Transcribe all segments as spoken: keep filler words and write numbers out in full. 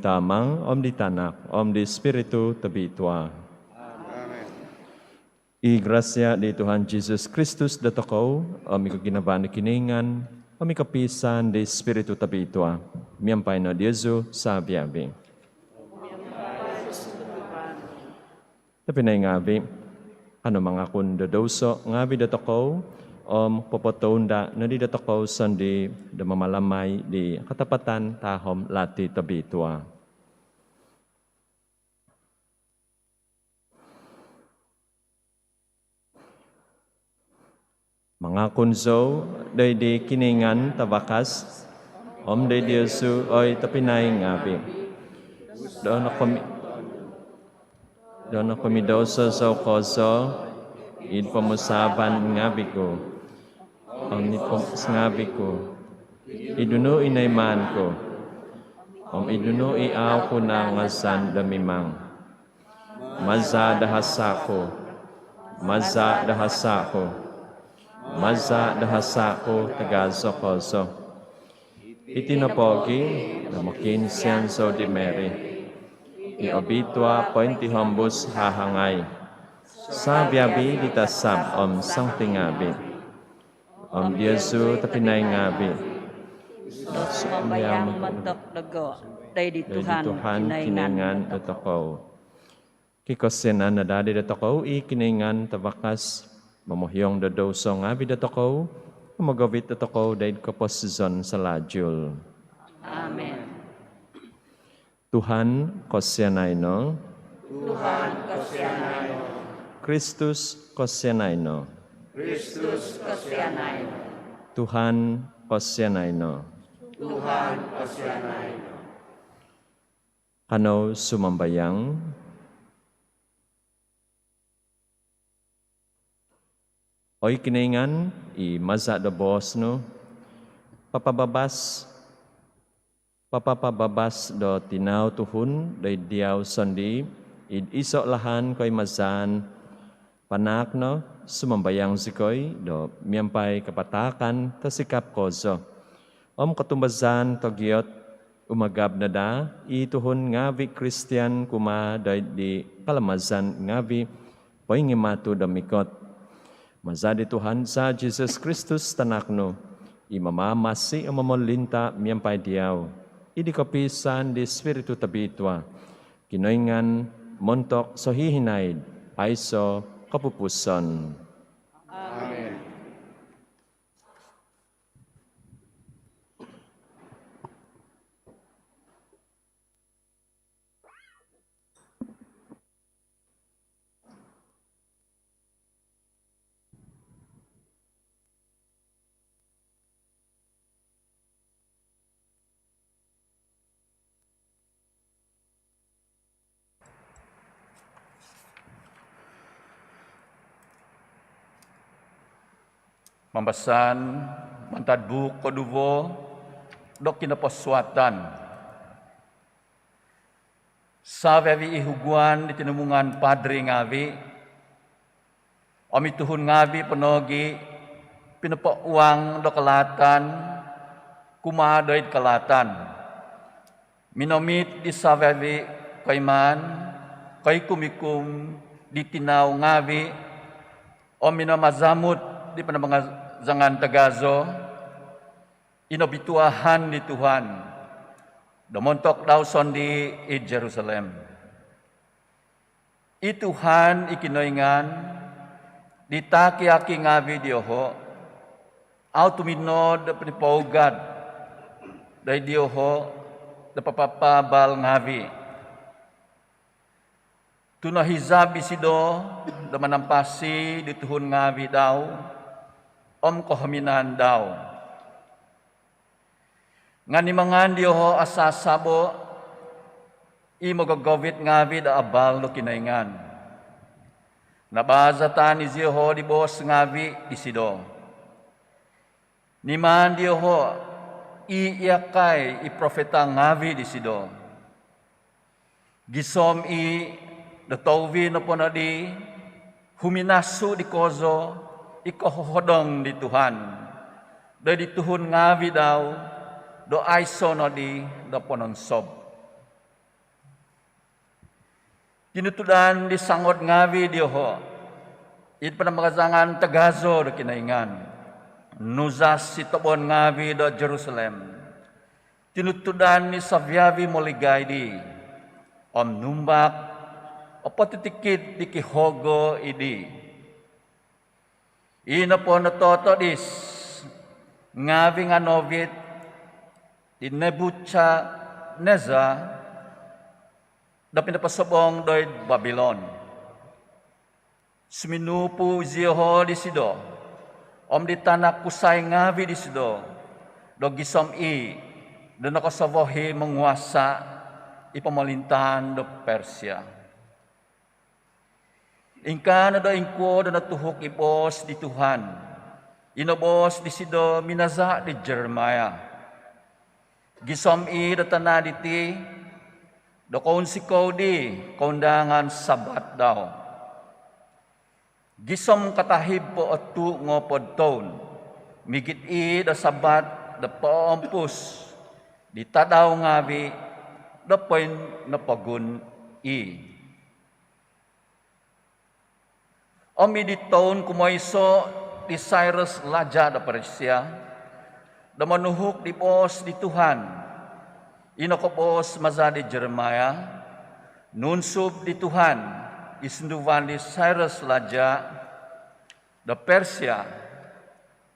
Tama om di Tanak om di Spiritu Tobitua. Amen. I grasia di Tuhan Jesus Kristus dotokou, om i koginavaan di Kinoingan, om i kopiisaan di Spiritu Tobitua, miampai no diozu savi-avi. Tobpinai ngaavi, kanou mangakun do douso ngaavi dotokou, om popotounda nodi dotokou sondii do mamalamai di katapatan tahom lati tobitua. Mangakun zou doid di Kinoingan Tavakas, om doid diozu oi tobpinai ngaavi, do nokomi-, do nokomidouso zou kozo id pomusaavan ngaavi ku, om id pom-, ngaavi ku, id nunu i noimaan ku, om id nunu i au ku naangazan do mimang. Maza do hasa ku, maza do hasa ku, maza do hasa ku tagazo kozo. Iti nopogi do mokiinsian zou di Mary i obitua pointihombus hahangai, savi-avi di tasab om santi ngaavi, om diozu tobpinai ngaavi, do sumambayang montok doho doid di Tuhan Kinoingan dotokou. Kikosianan no daa di dotokou i Kinoingan Tavakas, momohiong do douso ngaavi dotokou, om mogovit dotokou doid koposizon salajul. Amen. Tuhan, kosianai no. Tuhan, kosianai no. Kristus, kosianai no. Kristus, kosianai no. Tuhan, kosianai no. Tuhan, kosianai no. Kanou sumambayang. Oi Kinoingan, i maza do boos nu, papababas, papapababas do tinau tuhun doid diau sondii id iso lahan koimazaan, panaak no, sumambayang zikoi, do miampai kapataakan tosikap kozo om kotumbazaan togiot, umagab no daa i tuhun ngaavi Kristian kumaa doid di kalamazan ngaavi poingimatud om ikot. Maza di Tuhan za Jesus Kristus Tanak nu, i mamamasi om momolinta miampai diau, id di kopiisaan di Spiritu Tobitua, Kinoingan montok sohihinaid aiso kopupusan. Amen. Mambasaan mantad buuk koduvo do Kinoposuatan. Savi-avi i huguan di tinimungan padri ngaavi om i tuhun ngaavi po nogi pinopouang do kalaatan kumaa doid kalaatan, minomit di savi-avi koimaan koikum-ikum di tinau ngaavi om minomazamut di panamangazangan tagazo i nobituahan di Tuhan do montok dau sondii id Jerusalem. I Tuhan i Kinoingan di taki-aki ngaavi dioho au tuminod do pinipougad doid dioho do papapaabal ngaavi. Tu nohizab isido do manampasi di tuhun ngaavi dau om kohominan dau. Nga nimaan dioho asasabo i mogogovit ngaavi do abal do Kinoingan. Nabaazatan izioho di boos ngaavi disido. Nimaan dioho i iakai i profeta ngaavi disido. Gisom i do touvi nopo nodi, huminasu di kozo i kohohodong di Tuhan doid di tuhun ngaavi dau do aiso nodi do pononsob. Tinutudan di sangod ngaavi' dioho' id panamazangan tagazo do Kinoingan, nuzas i tobon ngaavi' do Jerusalem. Tinutudan i savi-avi' moligai di, om numbak o potitikid di kihogo' di. I nopo nototodis ngaavi' nga' noovit di Nebukadnezar do pinoposobong doid Babilon. Suminupu' izioho' disido om di tanak kusai ngaavi' disido do gisom i' do nokosovohi monguasa' i pomolintaan do Persia. Ingkaa no do ingkuo do notuhuk i boos di Tuhan i noboos disido minaza' di Jeremiah. Gisom i' do tana' diti do kounsikou di koundangan Sabat dau. Gisom katahib po o tuu' ngoopod toun, migit i' do Sabat do poompus di tadau ngaavi' do poinopogun i'. Om id di toun kumoiso' di Cyrus laja' do Persia do monuhuk di boos di Tuhan i nokoboos maza' di Jeremiah, nunsub di Tuhan i sunduvan di Cyrus laja' do Persia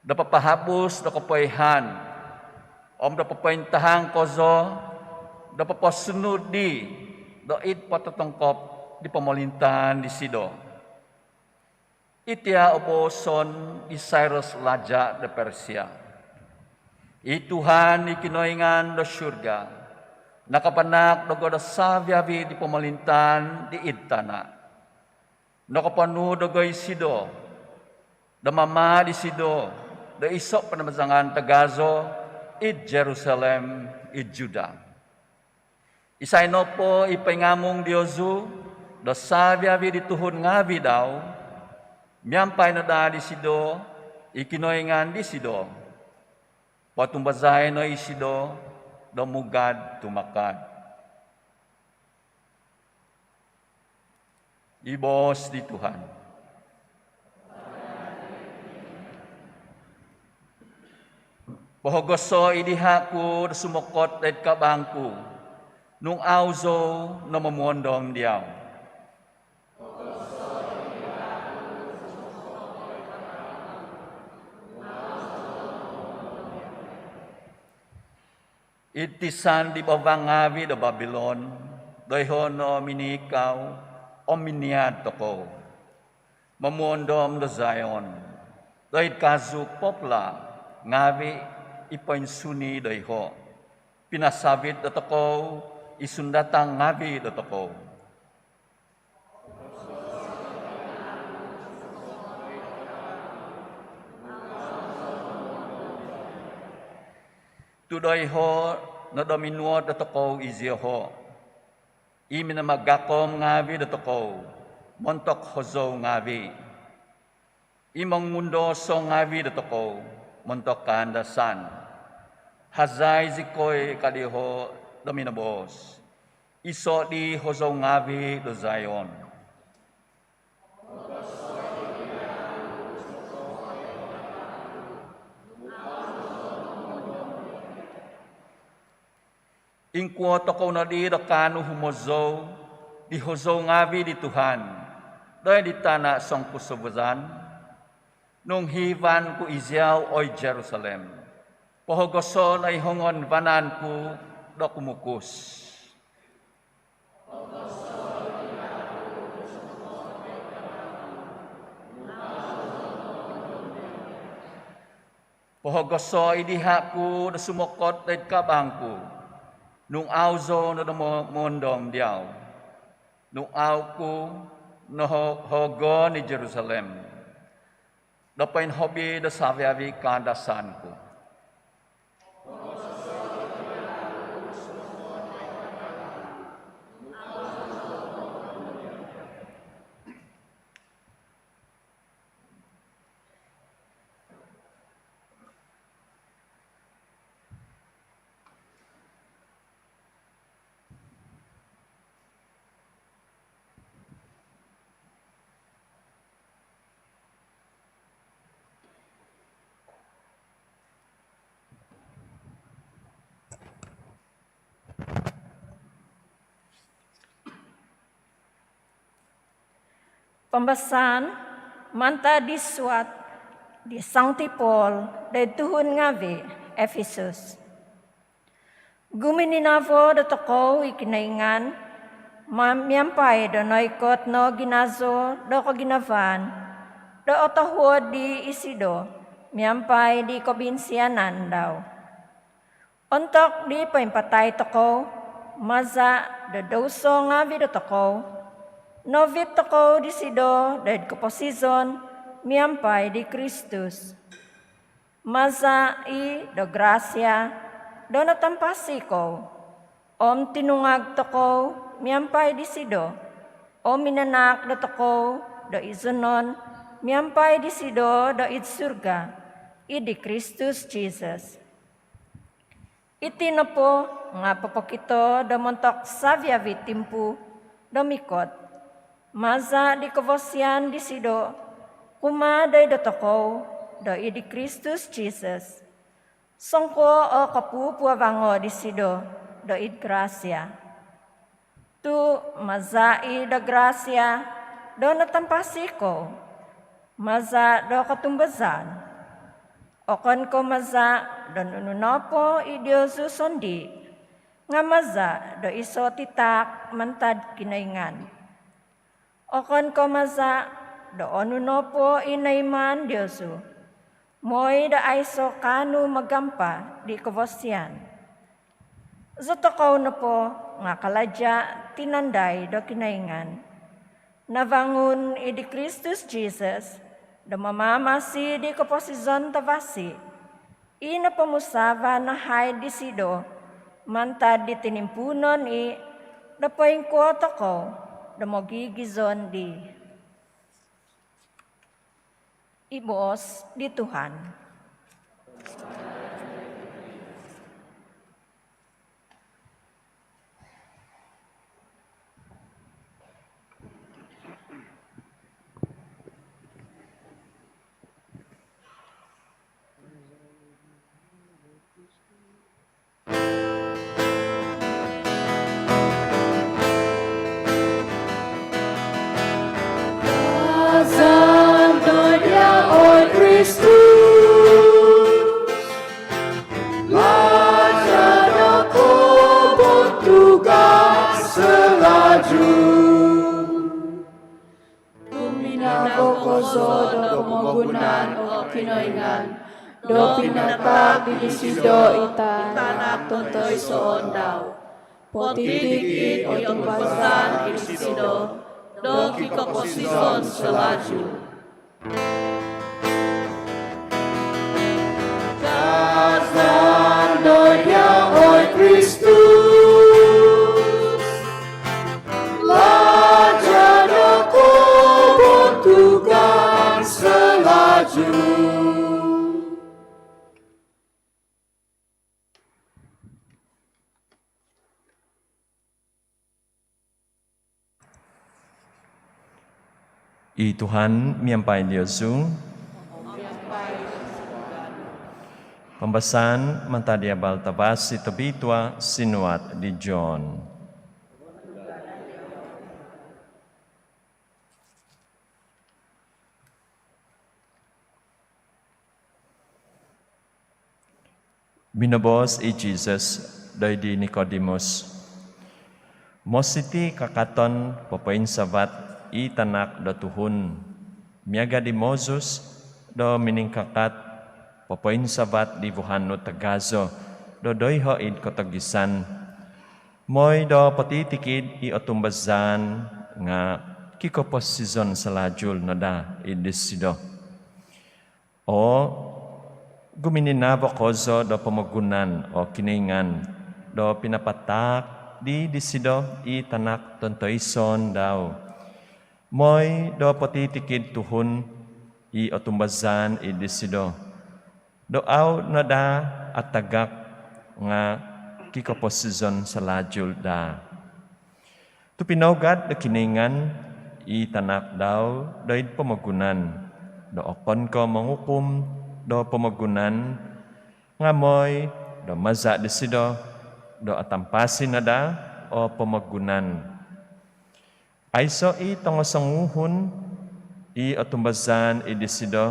do papahabus do kopoihaan om do popointahang kozo do poposunud di do id pototongkop di pomolintaan disido. Iti o booson di Cyrus laja' do Persia: I Tuhan i Kinoingan do surga nakapanahak dogo do savi-avi' di pomolintaan di id tana'. Nokoponuu' dogo isido do mamaa' disido do iso' panamazangan tagazo id Jerusalem id Judah. Isai nopo i poingamung diozu do savi-avi' di tuhun ngaavi' dau, miampai no daa disido i Kinoingan disido, potumbazai no isido do mugad tumakad. I boos di Tuhan. Pohogoso' i diha' ku do sumokot doid kabang ku nung au zou no momuondom diau. Id tisan di bavang ngaavi' do Babilon, doiho' no miniikau om miniad tokou momuondom do Zion, doid kazu popla ngaavi' i poinsuni doiho'. Pinasavit dotokou i sundatang ngaavi' dotokou. Tu' doiho' no do minuot dotokou izioho' i minamagakom ngaavi' dotokou montok hozou ngaavi', i mongundoso ngaavi' dotokou montok kaandasan. Hazai zikoi, ka dioho' do minoboos, iso' di hozou ngaavi' do Zion. Ingkuo tokou nodi do kaanu humozou di hozou ngaavi' di Tuhan doid di tana' songkusuvazan? Nung hiivan ku iziau, oi Jerusalem, pohogoso' no i hongon vanan ku do kumukus. Pohogoso' i diha' ku do sumokot doid kabang ku nung au zou no do mo- moondom diau, nung au ku no ho- hoogon i Jerusalem do poinhobi do savi-avi' kaandasan ku. Pambasaan mantad di suat di Sangti Paul doid tuhun ngaavi' Efesus. Gumininavo dotokou i Kinoingan ma-, miampai do noikot no ginazo do koginavaan do otohuod di isido miampai di kobinsianan dau. Ontok di poimpatai tokou maza' do douso ngaavi' dotokou, noovit tokou disido doid koposizon miampai di Kristus. Maza' i' do grasia do natampasi kou om tinungag tokou miampai disido, om minanaak dotokou do izonon miampai disido doid surga, id di Kristus Jisus. Iti nopo nga' popokito do montok savi-avi' timpu do mikot, maza' di kovosian disido kumaa doid dotokou doid di Kristus Jisus, songkuo o kopupuavango' disido doid grasia. Tu' maza' i' do grasia do natampasi kou, maza' do kotumbazaan. Okon ko' maza' do nunu nopo i diozu sondii', nga' maza' do iso' titaak mantad Kinoingan. Okon ko' maza' do onu nopo i noiman diozu, moi do aiso' kaanu magampa di kovosian. Zotokou nopo nga' kalaja' tinandai do Kinoingan, navangun id di Kristus Jisus do mamamasi di koposizon tavasi i nopomusaavan nahai'd disido mantad di tinimpuunon i' do poingkuo tokou do mogigizon dii. I boos di Tuhan. Tazan do Dia, oi Kristus, laja' do kobontugan salajul. Guminavo kozo do pomogunan, o Kinoingan, do pinataak di disido i Tanak tontoisoon dau. Potitikid i otumbazaan i disido do kikoposizon salajul. Tazan do Dia, oi Kristus, laja' do kobontugan salajul. I Tuhan miampai diozu. Pambasaan mantad di Abal Tavasi Tobitua sinuat di John. Minoboos i Jisus doid di Nikodimus, mositi' kakaton popoinsavat i Tanak do Tuhun miaga' di Mozus do miningkakat popoinsavat di vuhan nu tagazo do doiho' id kotogisan. Moi do potitikid i otumbazaan nga' kikoposizon salajul no daa id disido. Oo, gumininavo kozo do pomogunan, o Kinoingan, do pinapataak di disido i Tanak tontoisoon dau. Moi do potitikid tuhun i otumbazaan id disido do au' no daa atagak nga' kikoposizon salajul daa. Tu' pinaugad do Kinoingan i Tanak dau doid pomogunan do okon ko' mongukum do pomogunan, nga' moi do maza' disido do atampasi no daa o pomogunan. Aiso' i' tongosonguhun i otumbazaan id disido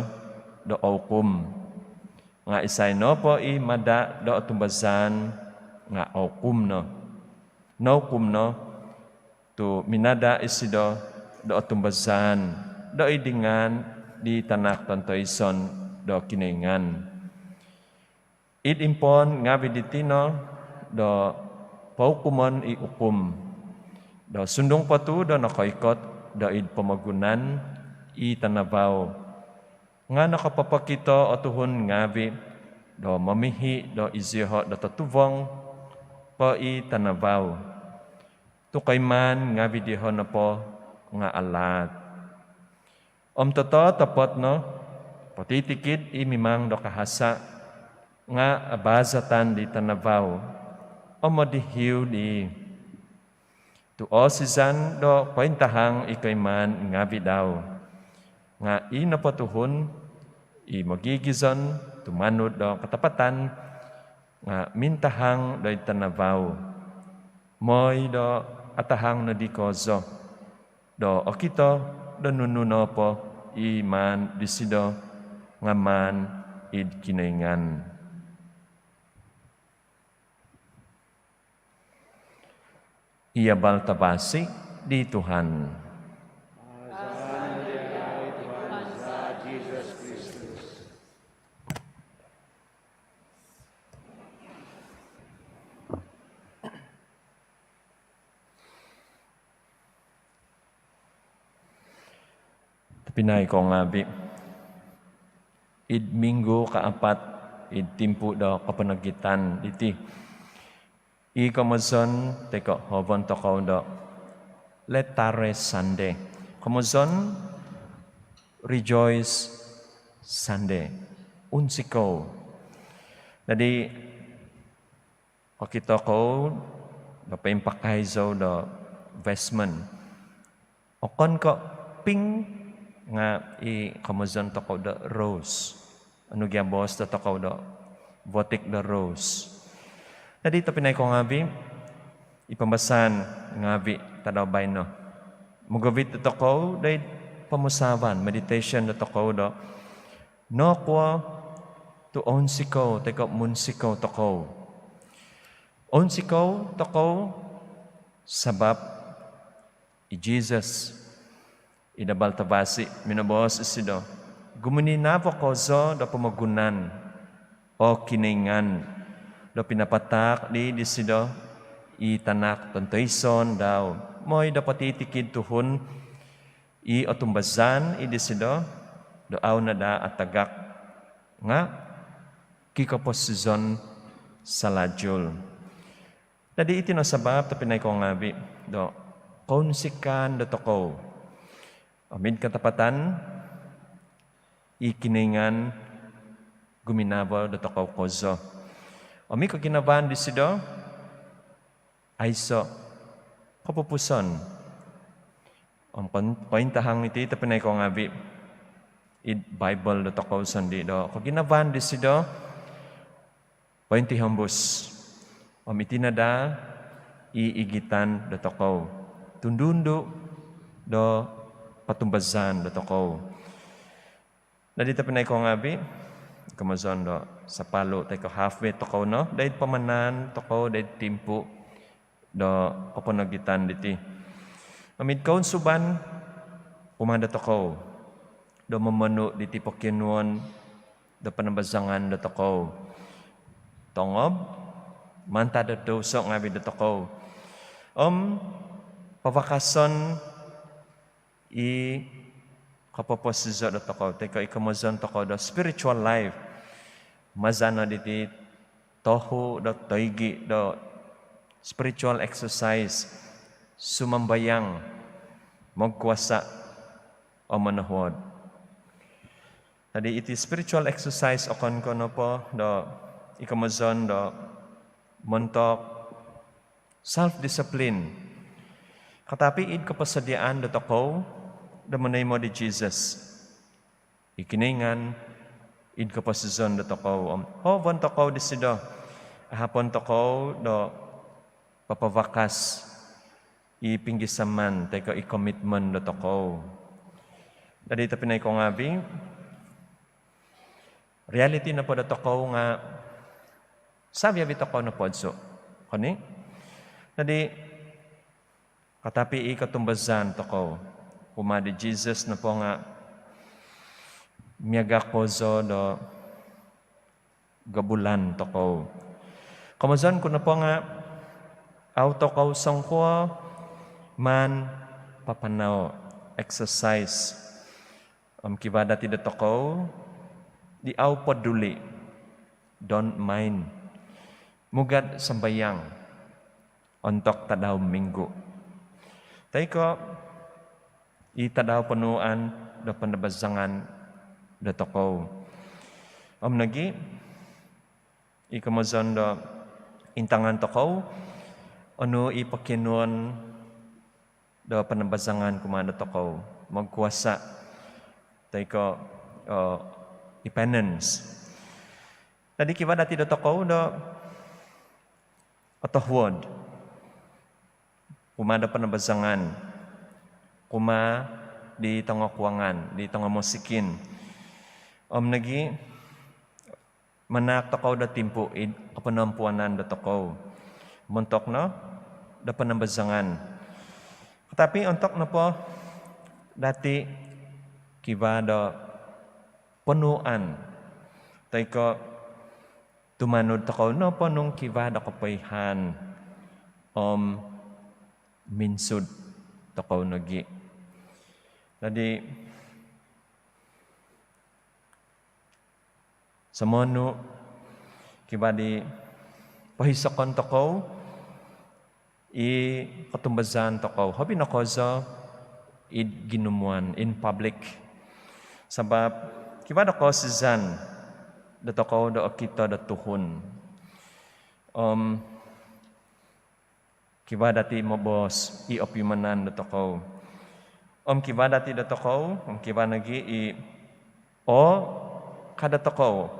do oukum. Nga' isai nopo i mada' do otumbazaan nga' oukum no. Noukum no tu' minada' isido do otumbazaan do id ngaan di Tanak tontoison do Kinoingan. Id impoon ngaavi' diti no do poukumon i ukum do sundung po tu' do nokoikot do id pomogunan i tanavau nga' nokopopokito o tuhun ngaavi' do momihi' do iziho' do totuvong po i tanavau tu' koimaan ngaavi' diho' nopo nga' alaat. Om tototopot no, potitikid i mimang do kahasa' nga' abaazatan di tanavau om modihiu dii tu' oosizan do pointahang i koimaan ngaavi' dau. Nga' i nopo tuhun i mogigizon tumanud do katapatan nga' mintahang do id tanavau moi do atahang nodi kozo do okito do nunu nopo i maan disido nga' maan id Kinoingan. I abal tavasi di Tuhan. Tobpinai kou ngaavi', id minggu kaapat id timpu do koponogitan diti, i komozon toi ko' hoovon tokou do Laetare Sunday. Komozon Rejoice Sunday. Unsikou. Dadi', kokito kou do poimpakai zou do vestment. Okon ko' pink nga' i komozon tokou do rose. Onu gia boos do tokou do votik do rose. Dadi' tobpinai kou ngaavi', i pambasaan ngaavi' tadau baino mogovit do tokou do id pomusaavan, meditation do tokou do nokuo tu' ounsikou toi ko' munsikou tokou. Ounsikou tokou sabap i Jesus id abal tavasi minoboos isido, guminavo kozo do pomogunan, o Kinoingan, do pinapataak di disido i Tanak tontoison dau moi do potitikid tuhun i otumbazaan i disido do au no daa atagak nga' kikoposizon salajul. Dadi' iti no sabap tobpinai kou ngaavi' do kounsikaan do tokou om id katapatan i Kinoingan guminavo do tokou kozo. Om i koginavaan disido aiso' kopupuson. Om kon- kointahang iti tobpinai kou ngaavi' id Baibol do tokou sondii' do koginavaan disido pointihombus. Om iti no daa i igitan do tokou, tundu-undu do potumbazaan do tokou. Dadi' tobpinai kou ngaavi', komozon do sapalu' toi ko' halfway tokou no do id pamanaan tokou do id timpu do koponogitan diti. Om id kounsuban, kumaa do tokou do momonu' diti pokionuon do panambazangan do tokou. Tongob mantad do douso ngaavi' do tokou om pavakason i kopoposizon do tokou toi ko' i komozon tokou do spiritual life. Maza' no diti tohu' do toigi' do spiritual exercise, sumambayang, mogkuasa' om monohuod. Dadi' iti spiritual exercise okon ko' nopo do i komozon do montok self-discipline, katapi id koposodiaan do tokou do monoimo di Jesus i Kinoingan id koposizon do tokou om hoovon tokou disido, ahapon tokou do papavakas i pinggisaman toi ko' i komitmen do tokou. Dadi tobpinai ko ngaavi', realiti nopo dotokou nga' savi-avi' tokou nopo dsu, koni? Dadi katapi i kotumbazaan tokou kumaa di Jesus nopo nga' miaga' kozo do gobulan tokou. Komozon ku nopo nga' au tokou songkuo maan papanau, exercise. Om kivaa dati' dotokou di au poduli, don't mind, mugad sambayang ontok tadau minggu toi ko' i tadau ponuuan do panabazangan dotokou. Om nogi' i komozon do intangan tokou onu i pokionuon do panabazangan kumaa dotokou, magkuasa toi ko' i penance. Dadi kivaa dati' dotokou do otohuod kumaa do panabazangan, kumaa di tongokuangan, di tongomosikin. Om nogi' manaak tokou do timpu id koponompuanan dotokou montok no do panabazangan. Katapi ontok nopo dati' kivaa do ponuuan toi ko' tumanud tokou nopo nung kivaa do kopoihaan om minsud tokou nogi'. Dadi somonu kivaa di pohisokon tokou i kotumbazaan tokou, hobi no kozo id ginumuan, in public. Sabap kivaa do koosizan dotokou do okito do tuhun. Om kivaa dati' moboos i opiumanan dotokou. Om kivaa dati' dotokou, om kivaa nogi' i oo ka dotokou,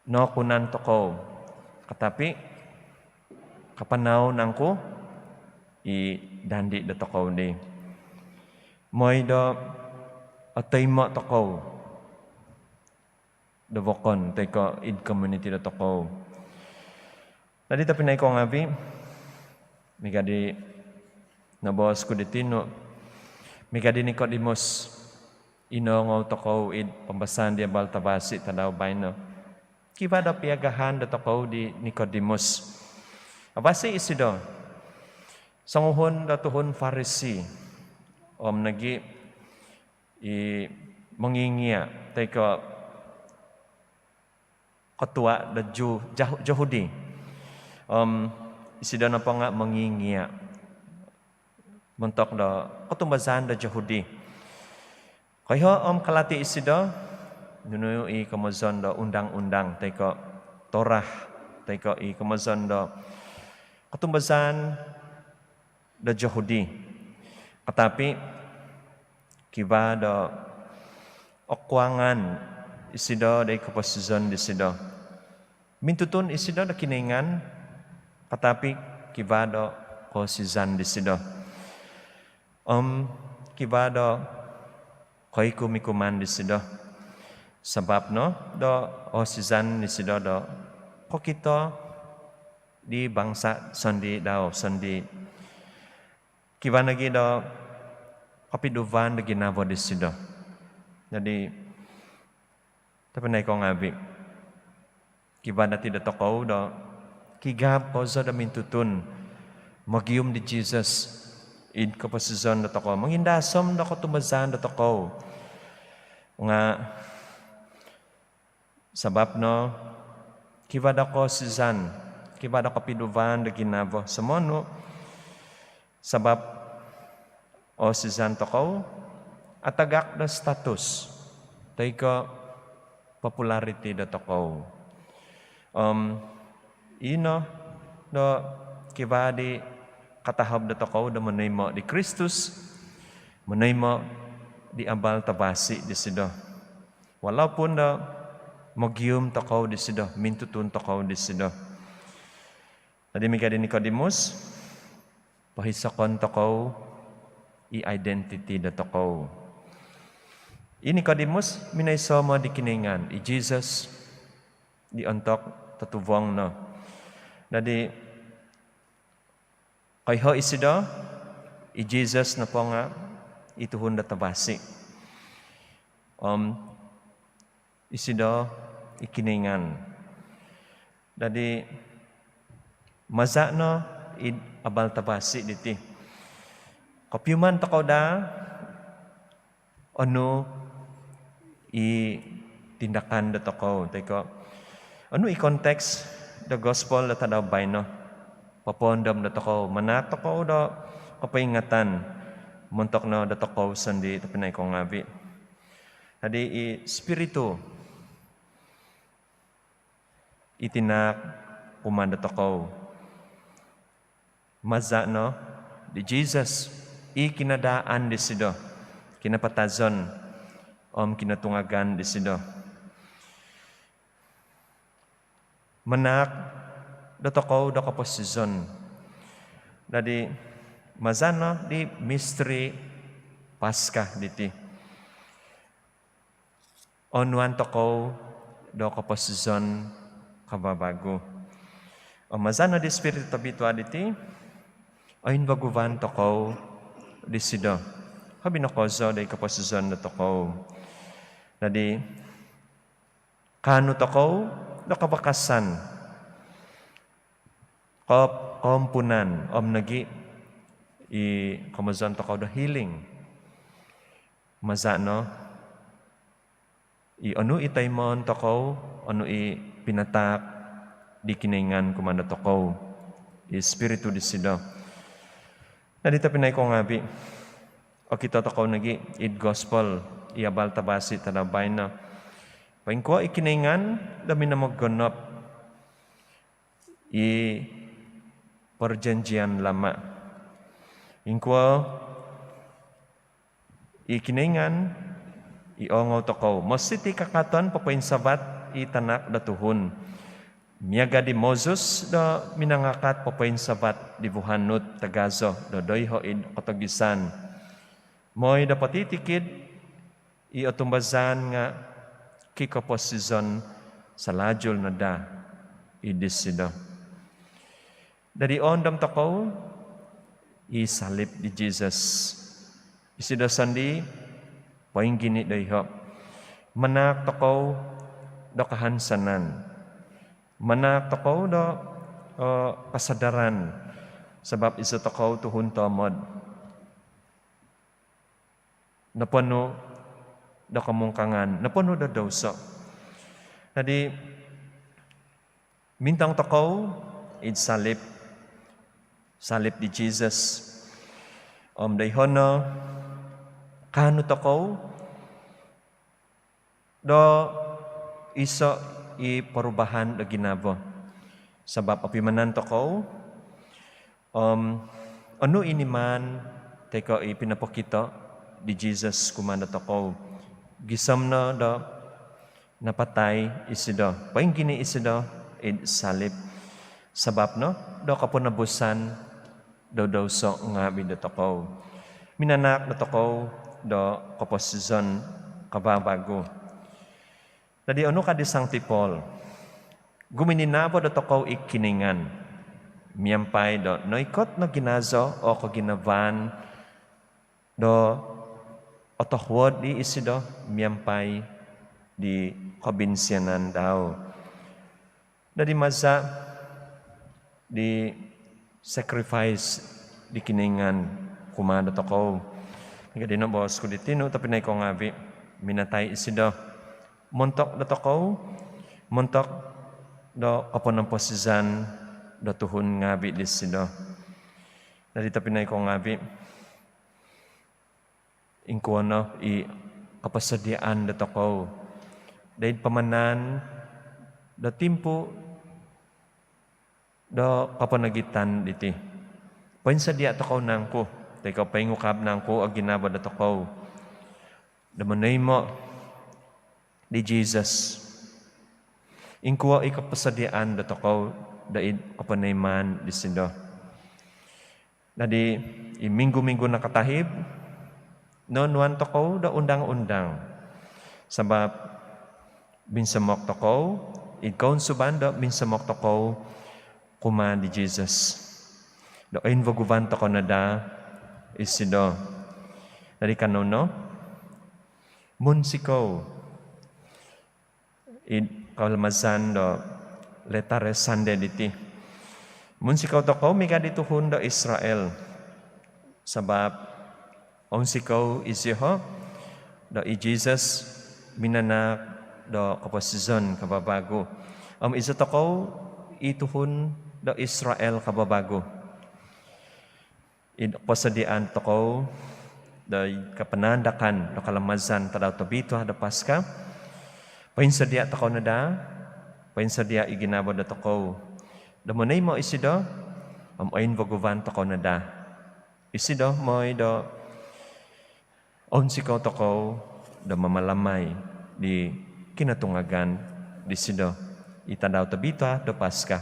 nookunan tokou. Katapi kapanau nangku i dandi' dotokou di moi do otoimo' tokou do vokon toi ko' id komuniti dotokou. Dadi tobpinai ko ngaavi', miaga' di noboos ku di tinu, miaga' di Nikodimus i noongou tokou id pambasaan di Abal Tavasi' tadau baino. Kivaa do piagahan dotokou di Nikodimus. Avasi' isido songuhun do tuhun Farisi om nogi' i mongingia' toi ko' kotua' do Ju-, Jah-, Jahudi. Om isido nopo nga' mongingia' montok do kotumbazaan do Jahudi. Koiho' om kalati' isido nunu i komozon do undang-undang toi ko' Torah toi ko' i komozon do kotumbazaan do Jahudi. Katapi kivaa do okuangan isido doid koposizon disido. Mintutun isido do Kinoingan, katapi kivaa do koosizan disido. Om kivaa do koikum-ikuman disido. Sabap no do oosizan disido do kokito di bangsa sondii' dau sondii'. Kivaa nogi' do kopiduvaan do ginavo disido. Jadi, tobpinai ko ngaavi', kivaa dati' dotokou do kigaab kozo do mintutun mogium di Jesus id koposizon dotokou, mongindaasom do kotumbazaan dotokou. Nga' sabap no kivaa do koosizan, kivaa do kopiduvaan do ginavo somonu. Sabap oosizan tokou atagak do status toi ko' populariti dotokou. Om ino do kivaa di katahob dotokou do monoimo' di Kristus, monoimo' di Abal Tavasi' disido. Walaupun do mogium tokou disido, mintutun tokou disido. Jadi miaga' di Nikodimus, pohisokon tokou i identiti dotokou. I Nikodimus minoiso no di Kinoingan, i Jisus, di ontok totuvong no. Dadi, koiho isido, i Jisus nopo nga i tuhun do tavasi. Om isido i Kinoingan. Dadi, maza no id abal tavasi diti, kopiuman tokou daa onu i tindakan dotokou, toi ko onu i konteks do gospel do tadau baino. Popoondom dotokou, manahak tokou do kopoingatan montok no dotokou sondii, tobpinai kou ngaavi. Dadi, i Spiritu i tinahak kumaa dotokou, maza no di Jisus, i kinadaan disido, kinapatazon om kinotungagan disido, manahak dotokou do koposizon. Dadi, maza no di misteri Paskah diti, oonuan tokou do koposizon kavavagu. Om maza no di Spiritu Tobitua diti, oinvaguvan tokou disido, hobi no kozo do id koposizon dotokou. Dadi, kaanu tokou do kavakasan, ko-, koompunan om nogi i komozon tokou do healing, maza no i onu i toimoon tokou, onu i pinatahak di Kinoingan kumaa dotokou, i Spiritu disido. Dadi, tobpinai kou ngaavi, okito tokou nogi id gospel, i abal tavasi tadau baino, poingkuo i Kinoingan do minomogonop i Perjanjian Lama. Ingkuo i Kinoingan i oongou tokou, mositi kakaton popoinsavat i Tanak do Tuhun miaga di Moses do minangakat popoinsavat di vuhanut tagazo do doiho id kotogisan, moi do potitikid i otumbazaan nga kikoposizon salajul no daa id disido. Dadi, oondom tokou i salib di Jisus. Isido sondii poinggini doiho, manahak tokou do kahansanan, manahak tokou do, eh, kasadaran, sabab iso tokou tuhun toomod noponu do komungkangan, noponu do douso. Dadi, mintong tokou id salib, salib di Jisus. Om doiho no kaanu tokou do iso i perubahan do ginavo. Sabab opimanan tokou om onu i nimaan toi ko i pinopokito di Jisus kumaa dotokou gisom no do napatai isido, poinggini isido id salib, sabab no do koponobusan do douso ngaavi dotokou. Minanahak dotokou do koposizon kavavagu. Dadi, onu ka di Sangti Paul? Gumininavo dotokou i Kinoingan miampai do noikot no ginazo o koginavaan do otohuod i isido miampai di kobinsianan dau. Dadi, maza di sacrifice di Kinoingan kumaa dotokou. Miaga di noboos ku di tinu, tobpinai kou ngaavi, minatai isido montok dotokou, montok do koponomposizan do tuhun ngaavi disido. Dadi, tobpinai kou ngaavi, ingkuo no i koposodiaan dotokou do id pamanaan do timpu do koponogitan diti? Poinsodia tokou nangku, toi ko poingukab nangku o ginavo dotokou do monoimo di Jisus? Ingkuo i koposodiaan dotokou do id koponoimaan disido? Dadi, i minggu-minggu nakatahib, noonuan tokou do undang-undang. Sabap minsomok tokou, id kounsuban do minsomok tokou kumaa di Jesus, do oinvaguvan tokou no daa isido. Dadi kanou no, munsikou id kalamazan do Laetare Sunday diti. Munsikou tokou miaga di tuhun do Israel. Sabap ounsikou iziho do i Jesus minanahak do koposizon kavavagu. Om izo tokou i tuhun do Israel kavavagu. Id koposodiaan tokou do kapanaandakan do kalamazan Tadau Tobitua do Paska, poinsodia tokou no daa, poinsodia i ginavo dotokou do monoimo isido, om oinvaguvan tokou no daa isido mooi do ounsikou tokou do mamalamai di kinotungagan disido i Tadau Tobitua do Paska,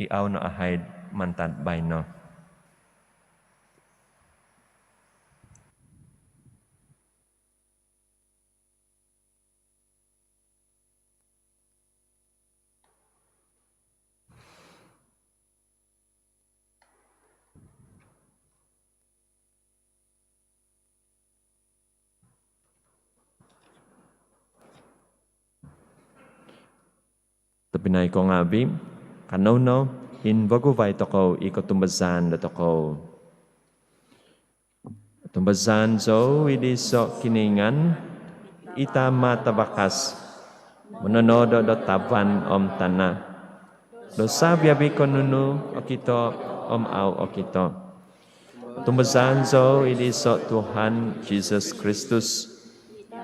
i au no ahaid mantad baino. Tobpinai ko ngaavi', kanou no invaguvai tokou i kotumbazaan dotokou. Otumbazaan zou id iso' Kinoingan, i Tama' tavakas, mononodo' do tavan om tana', do savi-avi' ko' nunu okito om au' okito. Otumbazaan zou id iso' Tuhan Jisus Kristus,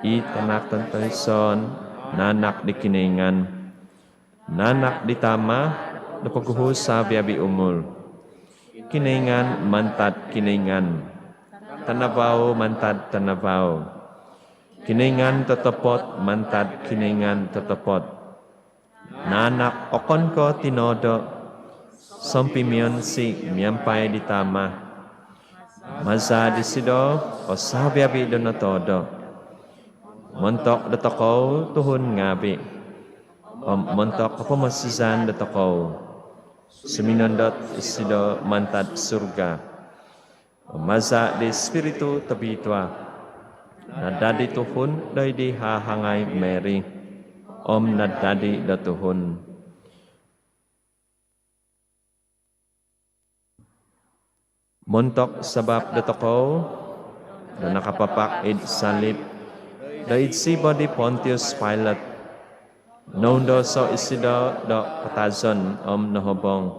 i Tanak tontoisoon, naanak di Kinoingan, naanak di Tama' do poguhu' savi-avi' umul. Kinoingan mantad Kinoingan, tanavau mantad tanavau, Kinoingan totopot mantad Kinoingan totopot, naanak okon ko' tinoodo', sompimionsi' miampai di Tama'. Maza' disido o savi-avi' do notoodo'. Montok dotokou tuhun ngaavi' om montok kopomosizan dotokou, suminondot isido mantad surga. Om maza' di Ispiritu Tobitua, nadadi tuhun doid di hahangai Mary, om nadadi do tuhun. Montok sabap dotokou do nakapapak id salip doid siba' di Pontius Pilate, noundoso' isido do patazon om nohobong,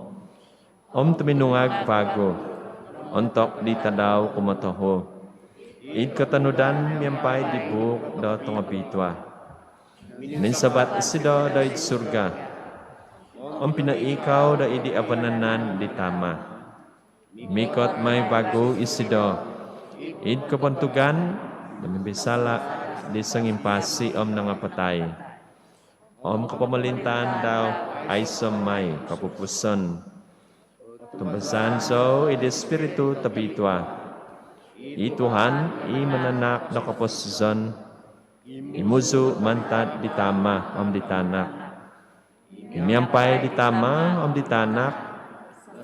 om tuminungag vagu ontok di tadau kumotohu id kotonudan miampai di buuk do tongobitua. Minsavat isido doid surga om pinoikau doid di avanan di Tama'. Mikot mai vagu isido id kobontugan do mimbisala' di songimpasi om nangapatai, om kopomolintaan dau aiso' mai kopupuson. Otumbazaan zou id Ispiritu Tobitua, i Tuhan, i mananahak do koposizon, i muzu' mantad di Tama' om di Tanak, i miampai di Tama' om di Tanak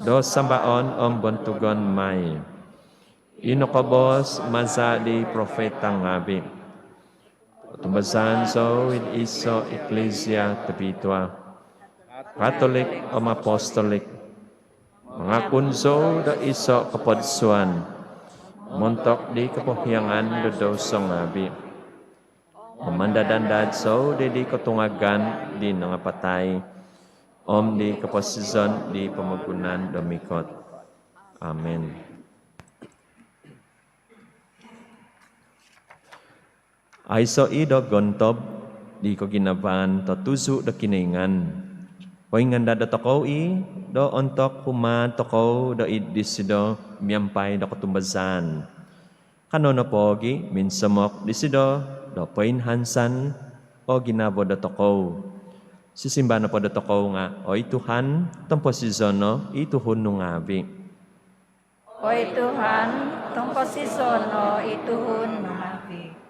do sambaon om bontugon mai, i nokoboos maza' di profita ngaavi'. Otumbazaan zou id iso' iklisia tobitua, katolik om apostolik. Mangakun zou do iso' kopodsuan montok di kopohiangan do douso ngaavi'. Om mandad-andad zou di, di kotungagan di nangapatai om di koposizon di pomogunan do mikot. Amin. Aiso' i' do gontob di koginavaan totuzu' do Kinoingan, poingandad dotokou i' do ontok humaad tokou doid disido miampai do kotumbazaan. Kanou nopo ogi' minsomok disido do poinhansan o ginavo dotokou. Sisimbar nopo dotokou nga', "Oi Tuhan, tomposizono' i tuhun nu ngaavi'." Oi Tuhan, tomposizono' i tuhun nu ngaavi'.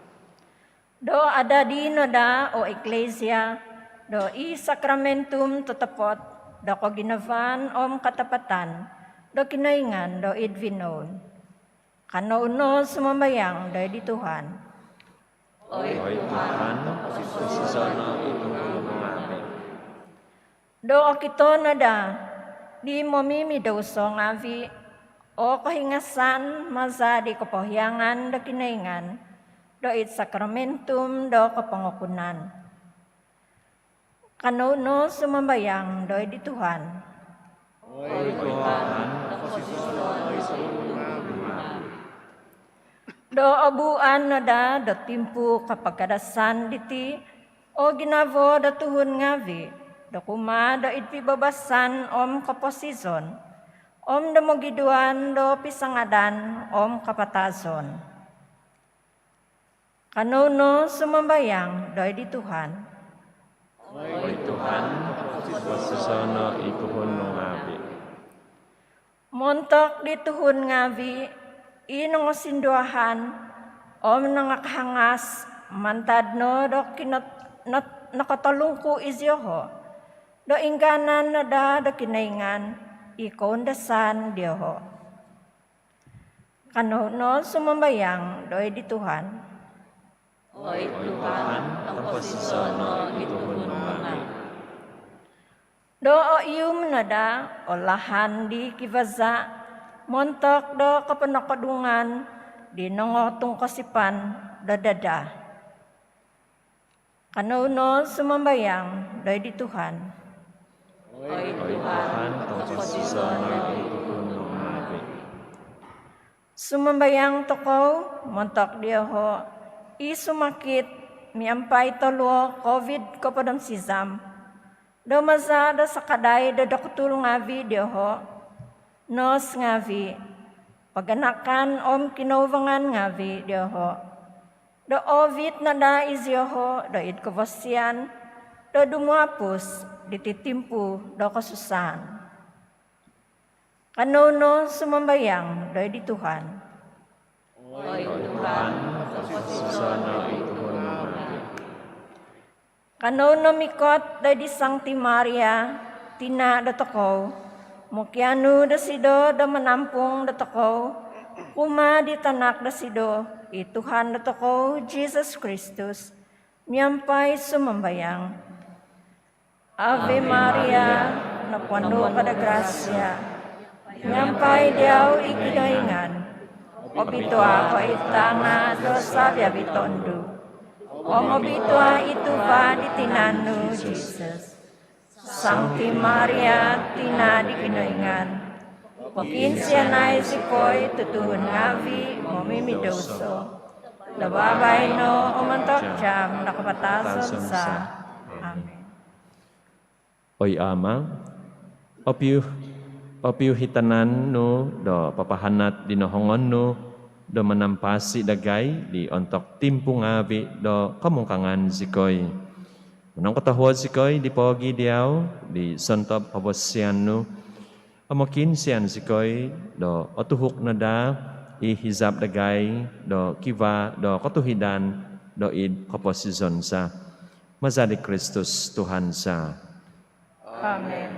Do adadi no daa o iklisia do i sakramentum totopot do koginavaan om katapatan do Kinoingan do id vinoun. Kanou no sumambayang doid di Tuhan. Oi Tuhan, koposizon no i tuhun nu ngaavi'. Do okito no daa di momimidouso ngaavi' o kohingasan maza di kopohiangan do Kinoingan do id sakramentum do kopongokunan. Kanou no sumambayang doid di Tuhan. Oi Tuhan, koposizon no i tuhun nu ngaavi'. Do obuuan no daa do timpu kapagkadasan diti o ginavo do tuhun ngaavi' do kumaa do id pibabasan om koposizon om do mogiduan do pisangadan om kapatazon. Kanou no sumambayang doid di Tuhan. Oi Tuhan, koposizon no i tuhun nu ngaavi'. Montok di tuhun ngaavi' i nongosinduahan om nangakahangas mantad no do kinot-, not-, nokotolungku izioho' do ingganan no daa do Kinoingan i koundasan dioho'. Kanou no sumambayang doid di Tuhan. Oi Tuhan, koposizon no i tuhun nu ngaavi'. Do oihum no daa o lahan di kivaza' montok do koponokodungan di nongotungkosipan do dada. Kanou no sumambayang doid di Tuhan. Oi Tuhan, koposizon no i tuhun nu ngaavi'. Sumambayang tokou montok dioho' i sumakit miampai toluo' Covid kopod om sizam. Do maza' do sakadai do doktul ngaavi' dioho', nos ngaavi', paganakan om kinouvangan ngaavi' dioho'. Do oovit no daa izioho' do id kavasian do dumuapus diti timpu do kosusaan. Kanou no sumambayang doid di Tuhan. Oi Tuhan, koposizon no i tuhun nu ngaavi'. Kanou no mikot doid di Sangti Maria, tina' dotokou, mokianu dosido do manampung dotokou kumaa di tanak dosido, i Tuhan dotokou Jisus Kristus, miampai sumambayang. Ave Maria, noponu ko do grasia, miampai diau i Kinoingan, obitua ko id tanga' do savi-avi tondu', om obitua i tuva' di tinan nu Jisus. Sangti Maria, tina' di Kinoingan, pokiinsianai zikoi tutuhun ngaavi' momimidouso, do babaino om ontok jaam do kapatazon za. Amin. Oi Ama', opiu-, opiuhi tanan nu do papahanat di nohongon nu do manampasi dagai di ontok timpu ngaavi' do kamungkangan zikoi. Monongkotohuod zikoi di poogi diau di sontob kavasian nu, om mokiinsian zikoi do otuhuk no daa i hizab dagai do kivaa do kotuhidan do id koposizon za. Maza di Kristus Tuhan za. Amin.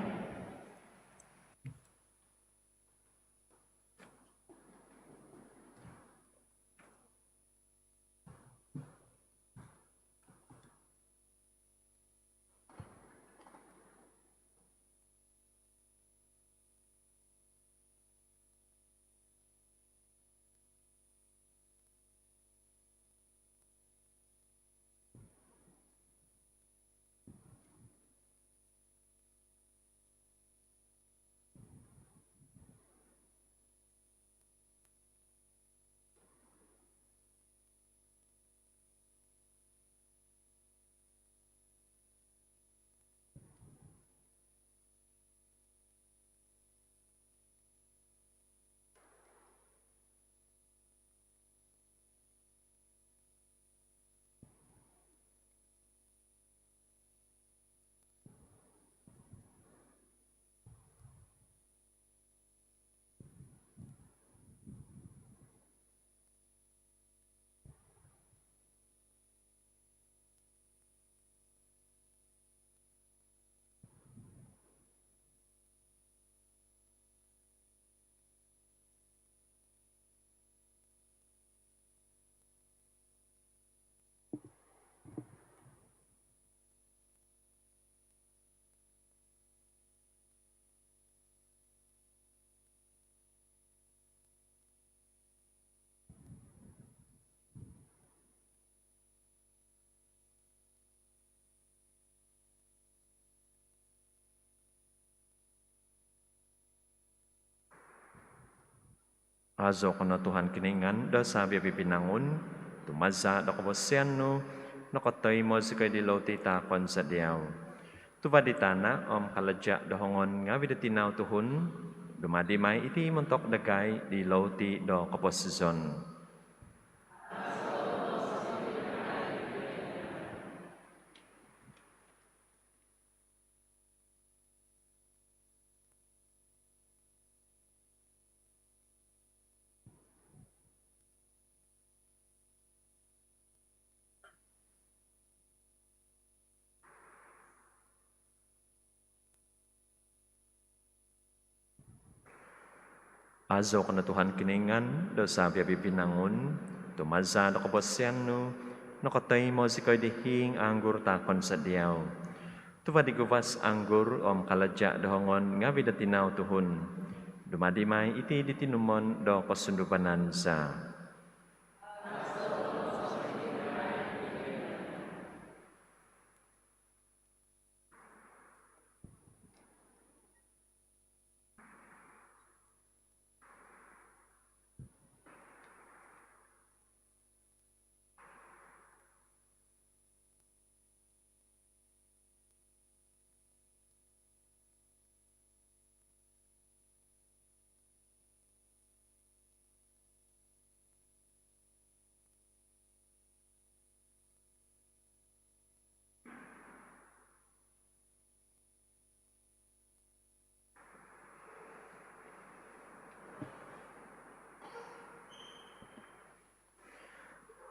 Azo ko no Tuhan Kinoingan do savi-avi' vinangun, tu maza' do kobosian nu nokotoimo zikoi di louti taakon za diau. Tuva' di tana' om kalaja' do hongon ngavi' do tinau tuhun, dumadi mai iti montok dagai di louti do koposizon. Azo ko no Tuhan Kinoingan do savi-avi' vinangun, tu maza' do kobosian nu nokotoimo zikoi di hiing anggur taakon za diau. Tuva' di guvas anggur om kalaja' do hongon ngavi' do tinau tuhun, dumadi mai iti di tinumon do kosunduvanan za.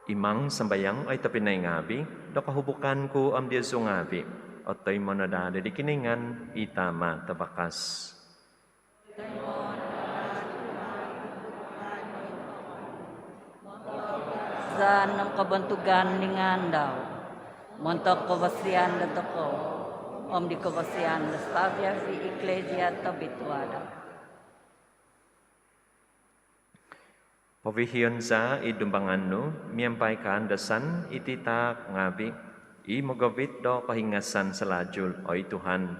Imang sambayang, oi tobpinai ngavi', do kohubukan ku om diozu ngavi' otoimo no daa di Kinoingan i Tama' tavakas. Zaan om kobontugan di ngaan dau, montok kobosian dotokou om di kobosian do savi-avi' iklisia tobitua dau. Povihion za i dumbangan nu miampai kaandasan iti taak ngavi' i mogovit do kohingasan salajul, oi Tuhan.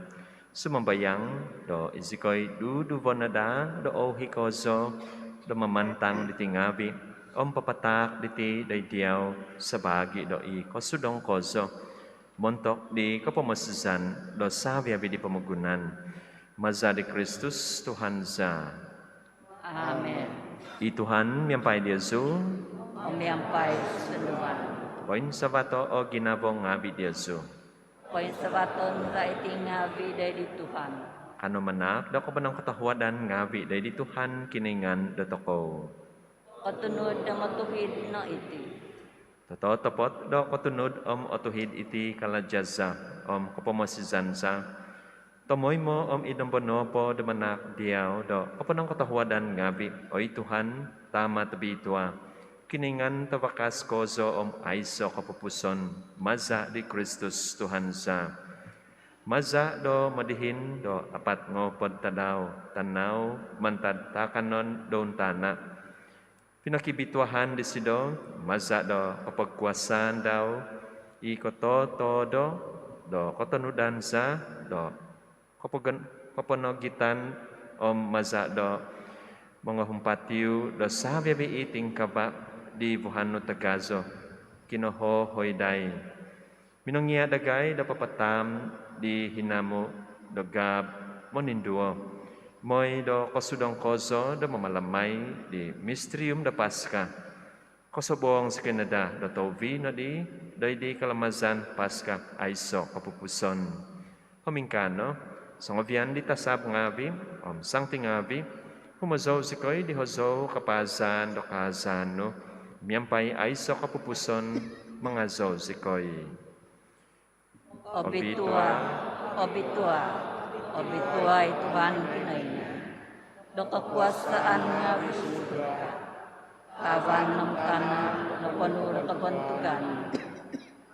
Sumambayang do izikoi duduvo no daa do ouhi kozo do mamantang diti ngavi' om papataak diti doid diau sabaagi do i kosudong kozo, montok di kopomosizan do savi-avi' di pomogunan. Maza' di Kristus Tuhan za. Amin. I Tuhan miampai diozu. Om miampai sunduvan nu. Poinsavato' o ginavo ngavi' diozu. Poinsavaton za iti ngavi' doid di Tuhan. Kanou manaak do koponongkotohuadan ngavi' doid di Tuhan Kinoingan dotokou. Kotunud om otuhid no iti. Tototopot do kotunud om otuhid iti kalaja' za om kopomosizan za, tomoimo om id nombo nopo do manaak diau do koponongkotohuadan ngavi', oi Tuhan, Tama' tobitua, Kinoingan tavakas kozo om aiso' kopupuson, maza' di Kristus Tuhan za. Maza' do modihin do apat ngoopod tadau tanau mantad taakanon do untana', pinokibituahan disido maza' do kopogkuasaan dau i kototoodo do kotonudan za do kopogon-, koponogitan om maza' do mongohumpatiu do savi-avi' i tingkaba' di vuhan nu tagazo, kinohohoi dai. Minongia' dagai do papataam di hinamu' do gaab moninduo, moi do kosudong kozo do mamalamai di mistirium do Paska. Kosobuong zikoi no daa do touvi nodi doid di kalamazan Paska aiso' kopupuson. Om ingkaa no, songovian di tasab ngaavi' om santi ngaavi', humozou zikoi di hozou kapaazan do kaazan nu, miampai aiso' kopupuson mangazou zikoi. Obitua, obitua, obitua i Tuhan Kinoingan do kokuasaan ngaavi' surga. Avan om tana' noponu' do kobontugan.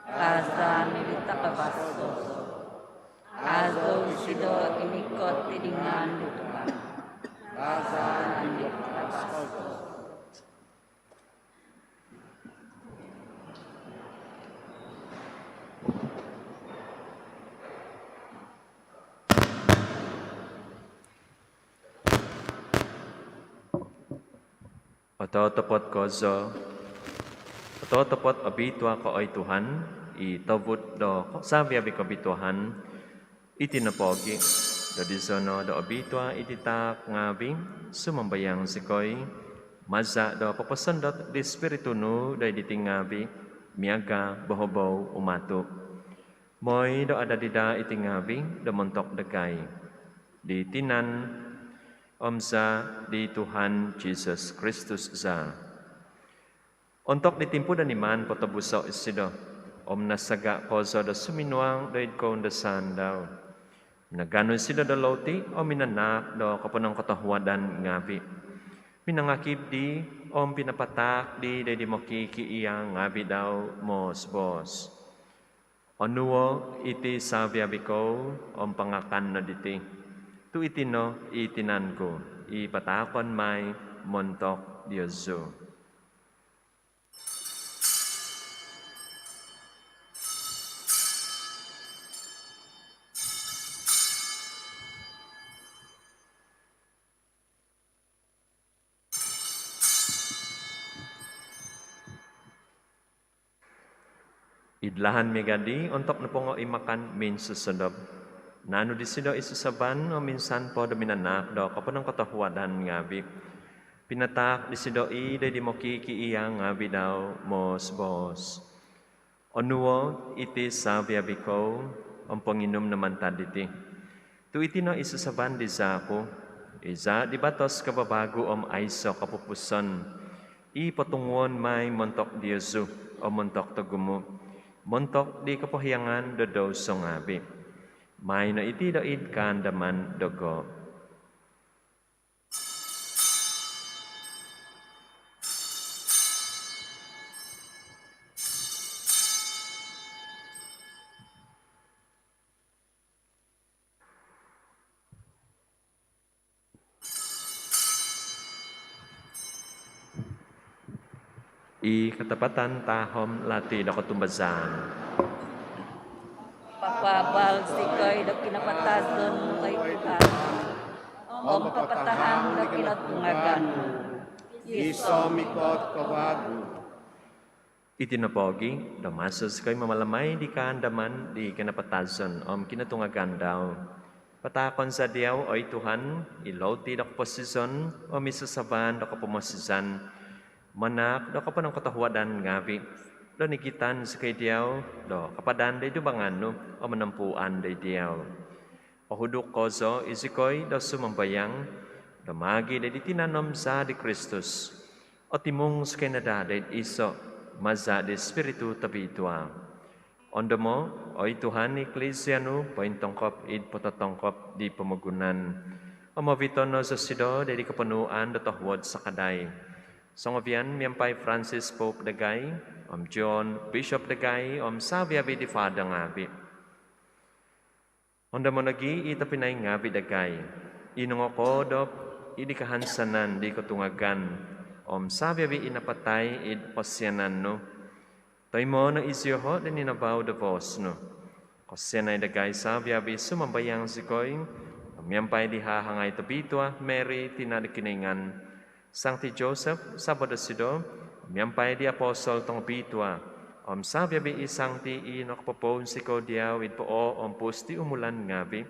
Kaazan id takavas kozo. Azou isido i mikot id ngaan di Tuhan. Kaazan id takavas kozo. Totopot kozo, totopot obitua ko oi Tuhan, i tobut do savi-avi kobituaan. Iti nopogi do dizono do obitua iti taak ngaavi, sumambayang zikoi, maza do poposondot di Spiritu nu doid diti ngaavi, miaga bohobou umatu, moi do adadi daa iti ngaavi do montok dagai di tinan om zaa di Tuhan Jesus Kristus za. Ontok di timpu do niman potobuso isido om nasaga kozo do suminuang doid koundasaan dau, minaganu isido do louti om minanaak do koponongkotohuadan ngaavi, minangakib di om pinapataak di doid di mokikiia ngaavi dau, moos-boos: Onuo iti savi-avi kou om pangakan no diti, tu iti no i tinan ku i pataakon mai montok diozu. Id lahan miaga di, ontok nopongo i makan minsosodop, naanu disido i sasaban om insan po do minanaak do koponongkotohuadan ngaavi, pinataak disido i doid di mokikiia ngaavi dau, moos-boos: Onuo iti savi-avi kou om ponginum no mantad diti, tu iti no i sasaban di zaa ku, i zaa di batos kavavagu om aiso kopupuson, i potunguon mai montok diozu om montok togumu, montok di kopohiangan do douso ngaavi. Maai no iti doid kaandaman dogo. I katapatan tahom lati do kotumbazaan. Papaabal zikoi do kinapatazon nu oi Tuhan, om papatahang do kinotungagan nu, gisom mikot ko vagu. Iti nopogi do maso zikoi mamalamai di kaandaman di kinapatazon om kinotungagan dau, pataakon za diau oi Tuhan i louti do koposizon om i sasaban do kopomosizan, manaak do koponongkotohuadan ngaavi, do nigitan zikoi diau do kapadan doid dumbangan nu om monompuan doid diau. Ohuduk kozo izikoi do sumambayang do maagi doid di tinan om zaa di Kristus, otimung zikoi no daa doid iso maza di Spiritu Tobitua. Ondomo oi Tuhan i Iklisia nu pointongkop id pototongkop di pomogunan, om ovito no zosido doid di koponuan do tohuod sakadai songovian miampai Francis Pope dagai, om John Bishop dagai, om savi-avi di fada ngaavi. Ondomo nogi i tobpinai ngaavi dagai i nongokoodop id di kahansanan di kotungagan om savi-avi i napatai id kosianan nu. Toimoo no izioho doid ninavau do boos nu. Kosianai dagai savi-avi, sumambayang zikoi, om miampai di hahangai tobitua Mary tina do Kinoingan, Sangti Joseph savo dosido, miampai di apostol tongobitua, om savi-avi i sangti i nokopopounsikou diau id pooompus di umulan ngaavi,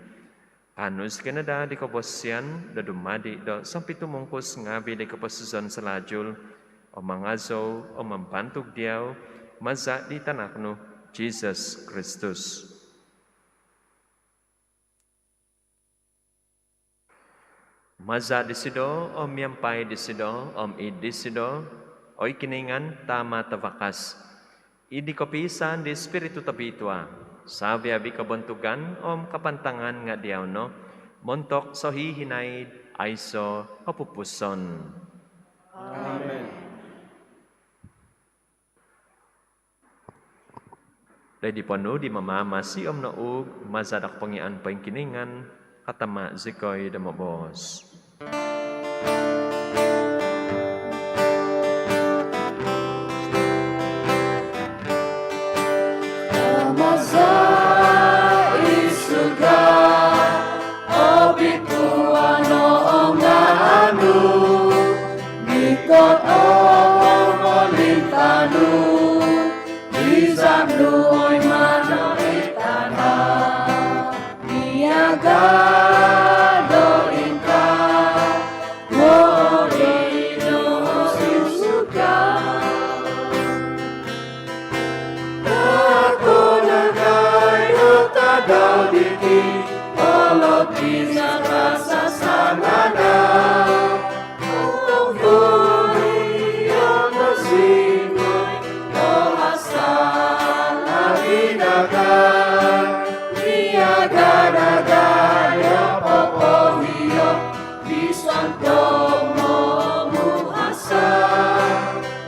kaanu zikoi no daa di kobosian do dumadi do sompitumungkus ngaavi di koposizon salajul, om mangazou om mambantug diau, maza di tanak nu Jesus Kristus. Maza disido, om miampai disido, om id disido, oi Kinoingan Tama Tavakas, id di kopiisaan di Spiritu Tobitua, savi-avi kobontugan om kapantangan nga diau no, montok sohihinaid aiso kopupuson. Amen. Doid di ponuu di Mamamasi om nouug maza do kopongiaan poingkinoingan, katama zikoi do moboos. Tama za id surga, obitua no o ngaan nu, mikot o Izab nu oi mano id tana', miaga' do ingkaa id surga. Nakon dagai o tadau diti o loti saka sasangadau. Oku i amu sinoi do asal abi dagai, miaga' dagai o popohio di Santo Momuhasa,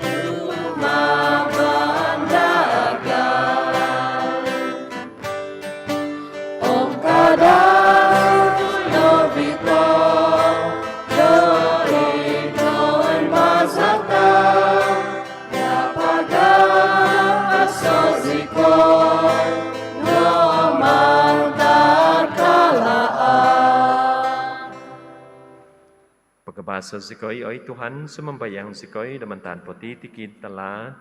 tumabang dagai. Om kada' no bito do id koimbazatan, pagabaso zikoi do mantad kalaan. Pagabaso zikoi, oi Tuhan, sumambayang zikoi, do mantad potitikid tahaat.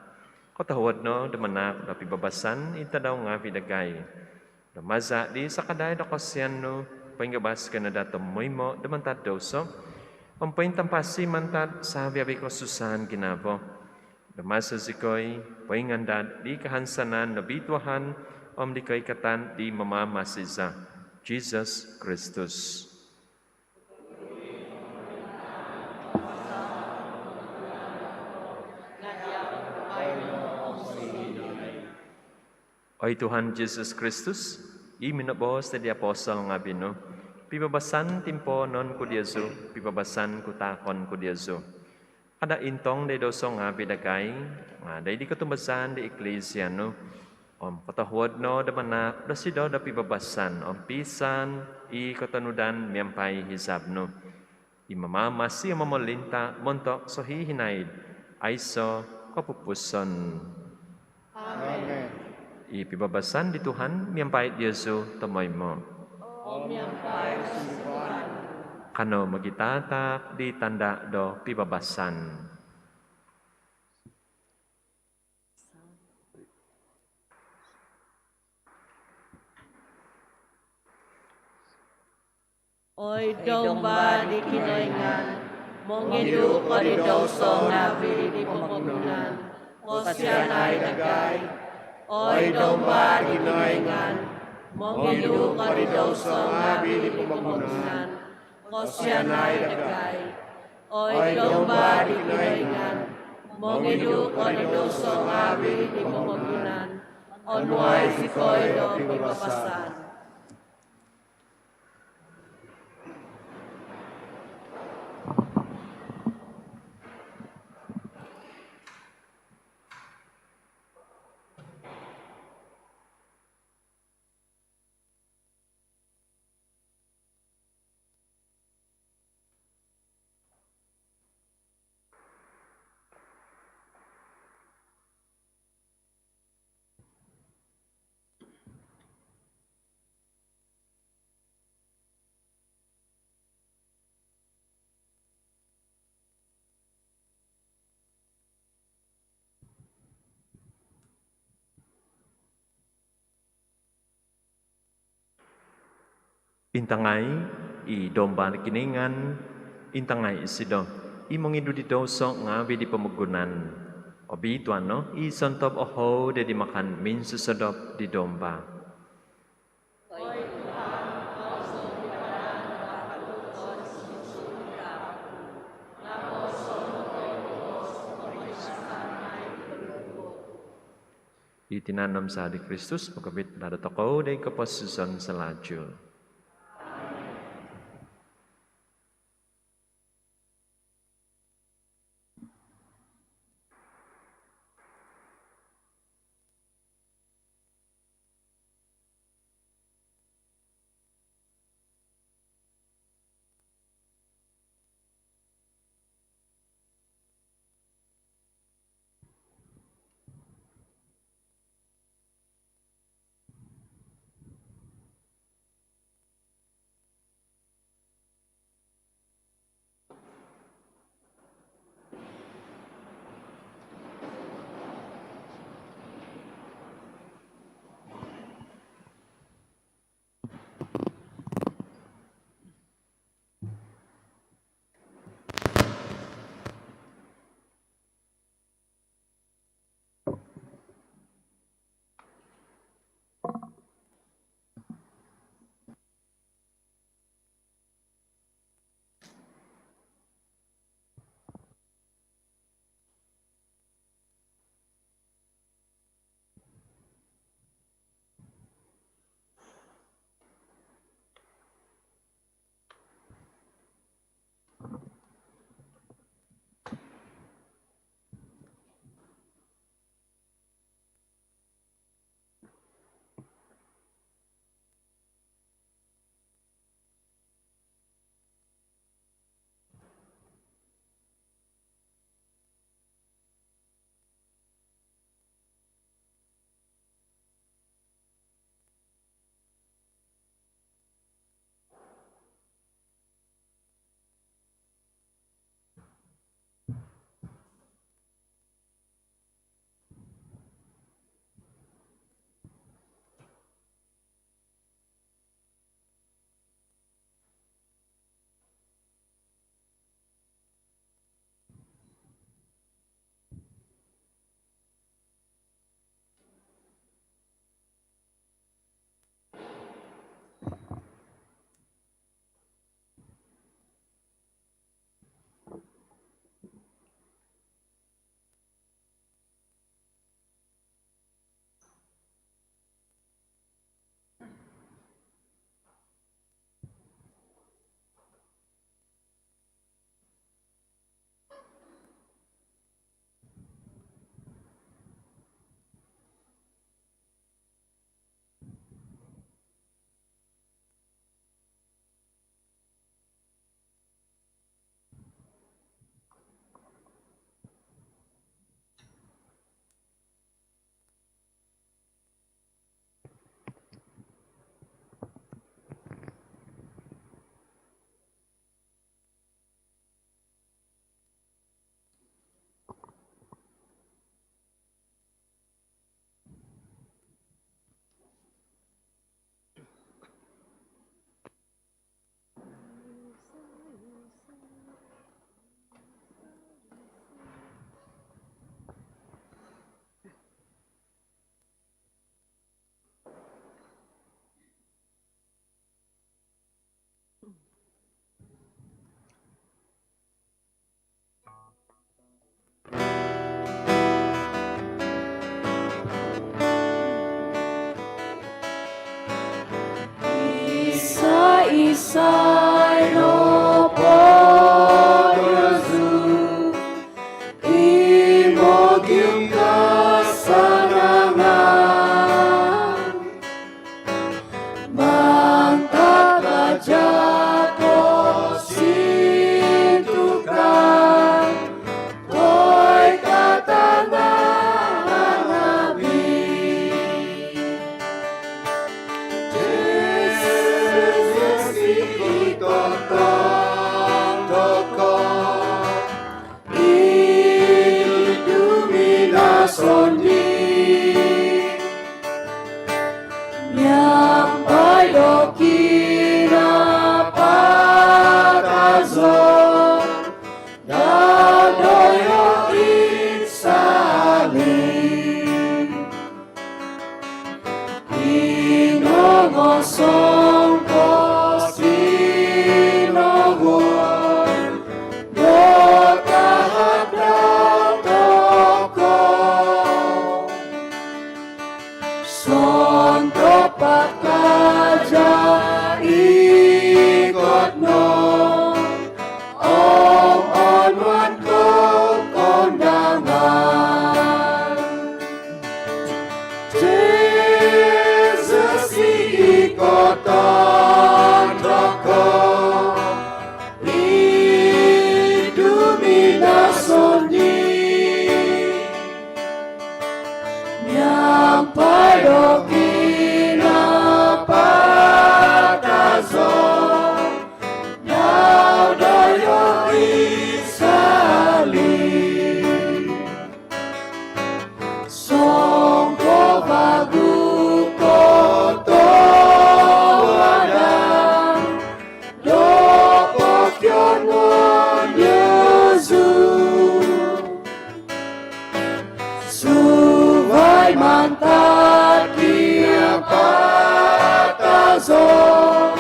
Kotohuod no do manaak do pibabasan id tadau ngaavi' dagai. Do maza' di sakadai do kosianan nu, poingabas zikoi no daa tomoimo do mantad douso om pointampasi mantad savi-avi' kosusaan ginavo. Do maso zikoi poingandad di kahansanan nobitua om di koikatan di Mamamasi za, Jisus Kristus. Oi Tuhan Jisus Kristus, i minoboos di apostol ngaavi' nu, pibabasan timpoonon ku diozu, pibabasan ku taakon ku diozu. Kada' intong do douso ngaavi' dagai, nga' do id kotumbazaan di Iklisia nu. Om kotohuod no do manaak dosido do pibabasan om piisaan i kotonudan miampai hizab nu. I mamamasi om momolinta' montok sohihinaid aiso' kopupusan. Amen. I pibabasan di Tuhan miampai diozu tomoimo. Om miampai sunduvan nu. Kanou mogitataak di tanda' do pibabasan. Oi Domba di Kinoingan, mongidu ko di douso ngaavi' di pomogunan, kosianai dagai. Oi Domba di Kinoingan, mongidu ko di douso ngaavi' di pomogunan, kosianai dagai. Oi Domba di Kinoingan, mongidu ko di douso ngaavi' di pomogunan, onuai zikoi do pibabasan. Intangai i Domba di Kinoingan, intangai isido i mongidu di douso ngaavi' di pomogunan. Obituanan no i sontob ohou do id makan minsosodop di Domba. I tinan om zaa di Kristus pogovit no daa dotokou doid koposizon salajul. Songkosinohuon do tahadap tokou. Sontob pakajai ikot no om onuan kou koundangan. Jesus i kotoodon tokou, i duminason di miampai do kinapatazon dau doid salib. Songko vagu kotoodon do pokionuon diozu suvai mantad kinapatazon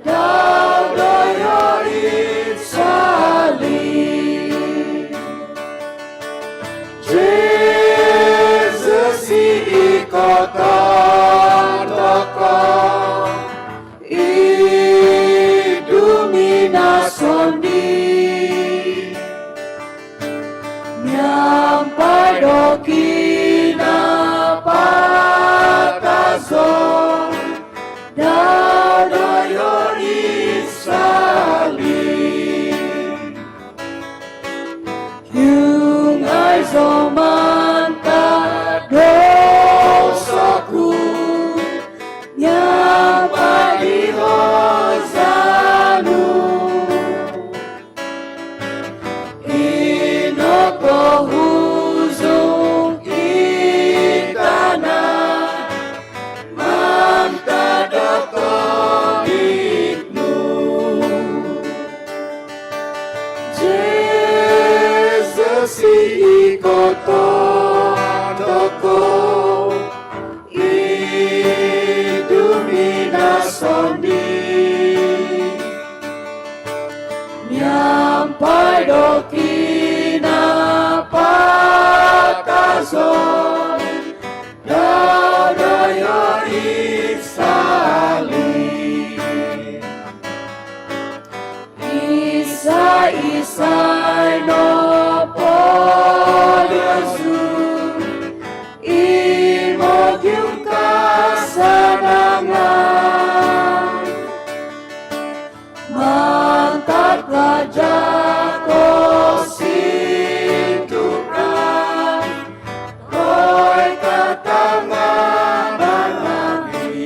dau doid salib. Jesus i kotoodon tokou, i duminason di miampai do kinapatazon dau doid salib. Kiungai zou mantad douso ku, miampai di hozanu i nokohuzung id tana mantad do koikot nu. Jesus i kotoodon tokou, i duminason di miampai do kinapatazon dau doid salib. Isai-isai nopo diozu i mogium kasanangan mantad raja kosindukan doid katangaban labi.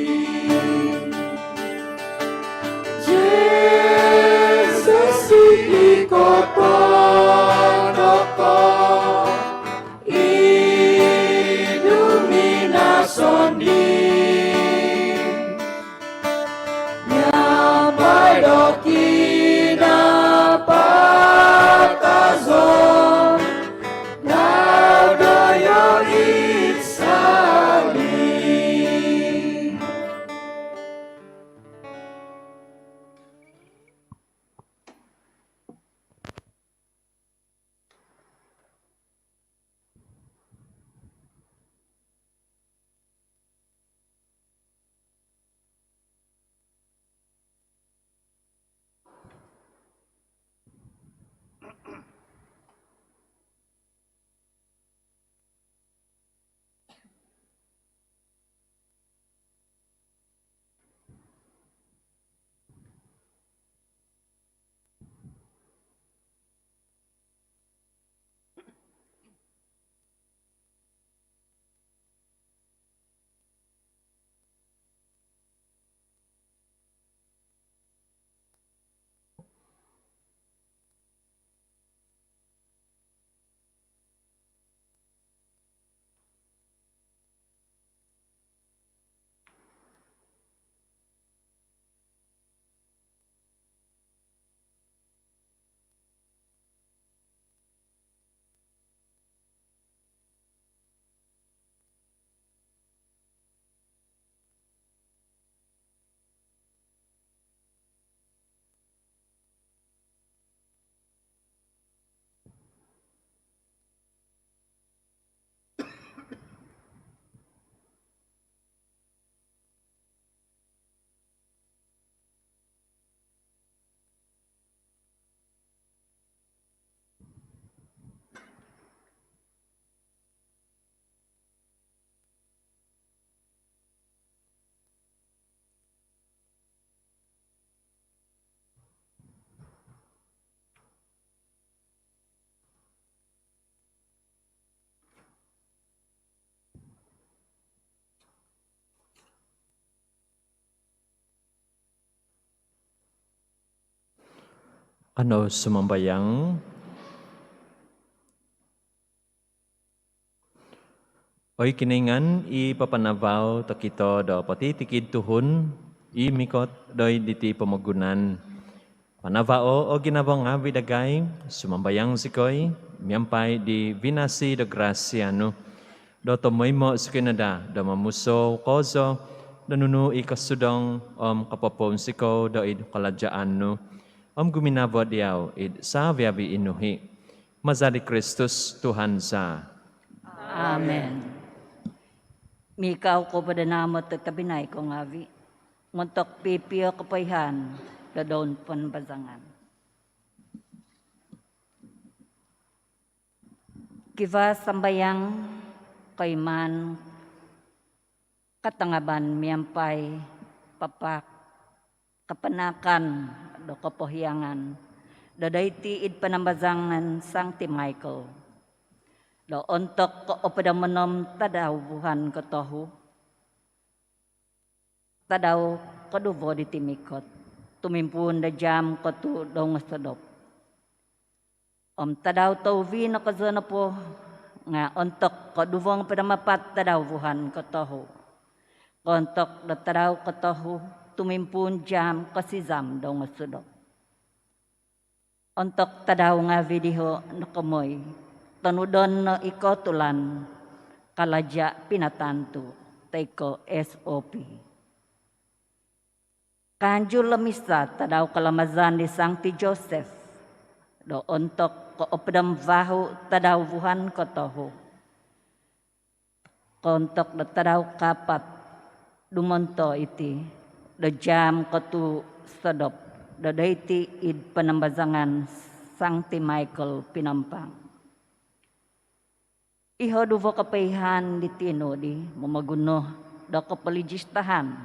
Jesus i kotoodon tokou, i duminason di miampai do kinapatazon dau doid salib. Kanou sumambayang. Oi Kinoingan, i papanavau tokito do potitikid tuhun i mikot doid diti pomogunan, panavao o ginavo ngaavi dagai, sumambayang zikoi, miampai di vinasi do grasia nu, do tomoimo zikoi no daa do momusou kozo do nunu i kosudong om kopopounsikou doid kalajaan nu om guminavo diau id saviavi inuhi. Maza di Kristus Tuhan za. Amen. Mikau kou po do naamot do tobpinai kou ngaavi montok pipio kopoihaan do doun panambazangan. Kivaa sambayang, koimaan, katangaban miampai papaak kapanaakan do kopohiangan do doiti id panambazangan Sangti Michael do ontok koopod om onom tadau vuhan kotohu, tadau koduvo diti mikot, tumimpuun do jaam kotuu do ngosodop. Om tadau touvi no kozo nopo nga ontok koduvo ngopod om apat tadau vuhan kotohu, koontok do tadau kotohu, tumimpuun jaam kosizam do ngosodop. Ontok tadau ngaavi diho nokomoi, tonudon no i kootulan kalaja pinatantu toi ko S O P. Kaanjul om misa tadau kalamazan di Sangti Joseph do ontok koopod om vahu tadau vuhan kotohu, koontok do tadau kaapat dumonto iti do jaam kotuu sodop do doiti id panambazangan Sangti Michael Pinampang. Iho duvo kopoihaan di tinu di momoguno do kopolijistahan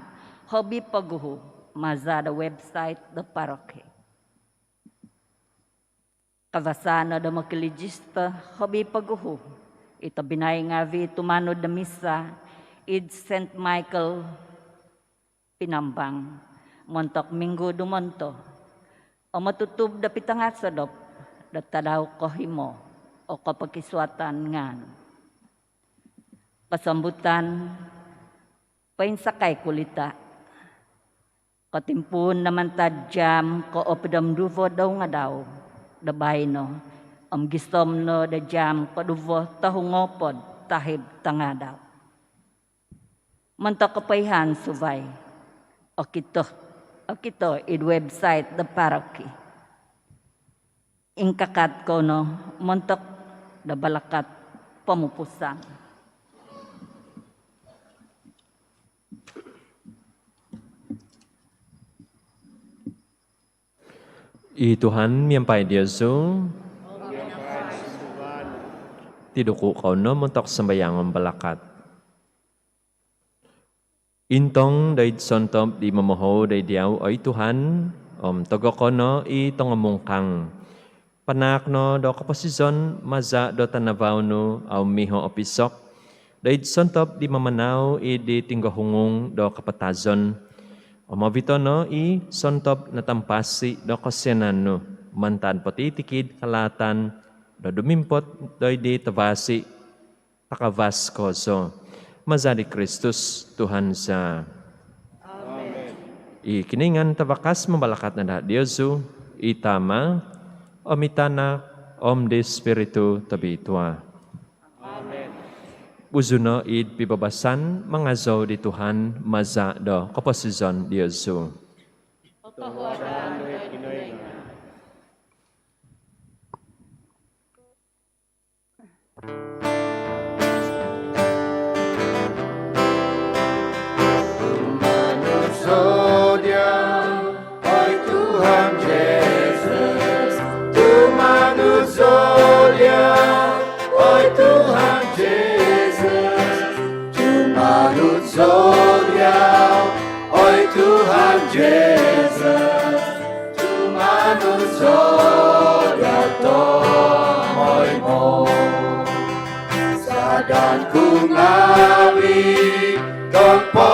hobi poguhu maza do website do paroki. Kavasa no do mokilijista hobi poguhu i tobpinai ngaavi tumanud do misa id Saint Michael Pinampang montok minggu dumonto om otutub do pitanga sodop do tadau kohimo o kopokisuatan ngaan. Kosombutan, poinsakai kulita. Kotimpuun no mantad jaam koopod om duvo do ngadau do baino om gisom no do jaam koduvo tohu ngoopod tahib tangaadau. Montok kopoihaan suvai, okito, okito id website do paroki. Ingkakat kou no montok do balakat pomupusan. I Tuhan miampai diozu. Tiduku kou no montok sambayang om balakat. Intong doid sontob di momohou doid diau, oi Tuhan, om togoko no i tongomungkang. Panaak no do koposizon maza do tanavau nu au miho opisok doid sontob di mamanau id di tinggohungung do kapatazon. Om ovito no i sontob natampasi do kosianan nu mantad potitikid kalaatan do dumimpot doid di tavasi takavas kozo. Maza di Kristus Tuhan za. Amen. I Kinoingan tavakas mambalakat no daa diozu, i Tama, om i Tanak, om di Spiritu Tobitua. Amen. Buzu no id pibabasan, mangazou di Tuhan maza do koposizon diozu. Otohuadan do Kinoingan. Tumanud zou diau, oi Tuhan Jesus, tumanud zou diau, oi Tuhan Jesus, tumanud zou diau, oi Tuhan Jesus. Tumanud zou diau tomoimo. Sadan ku ngaavi, tompo